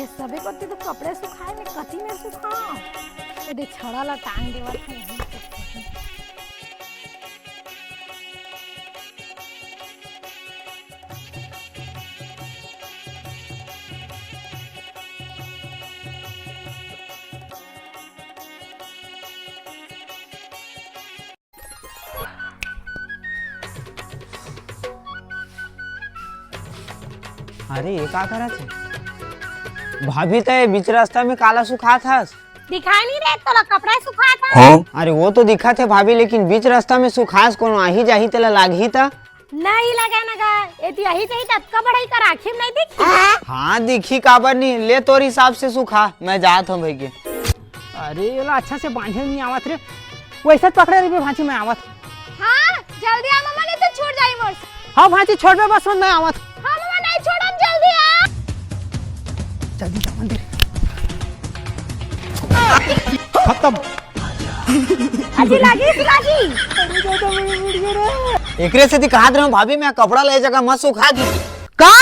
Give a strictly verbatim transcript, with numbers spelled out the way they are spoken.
सबे कोती तो कपड़ा सुखाए में कति में सुखा। ए दे छड़ा ला टांग देवत हे। अरे, ये का करत हे? भाभी, तैं बीच रास्ता में काला सुखात हस? दिखाई नहीं रे, तोला कपड़ा सुखात हस। अरे, वो तो दिखत हे भाभी, लेकिन बीच रास्ता में सुखास कोनो आही जाही तेला लागही त? नहीं लगे न गा, एती आही जाही त अतका बढ़ई कर आँखी में नहीं दिखी? हाँ, दिखी काबर नहीं, ले तोर हिसाब से सुखा, मैं जात हूँ भाई के। अरे, ये ला अच्छा से बांधे नहीं आवत रे। वैसे पकड़े रहिबे भांची, मैं आवत। हाँ, जल्दी आ मम्मा, नहीं तो छूट जाई मोर से। हाँ भांची, छोड़बे बस, मैं आवत। हाँ मम्मा, नहीं छोड़न, जल्दी आ। जल्दी जा मंदिर। खत्म। अजी लागी, लागी। एकरे सेती कहत रहूं भाभी, मैं कपड़ा ले जगह मत सुखा दी। का?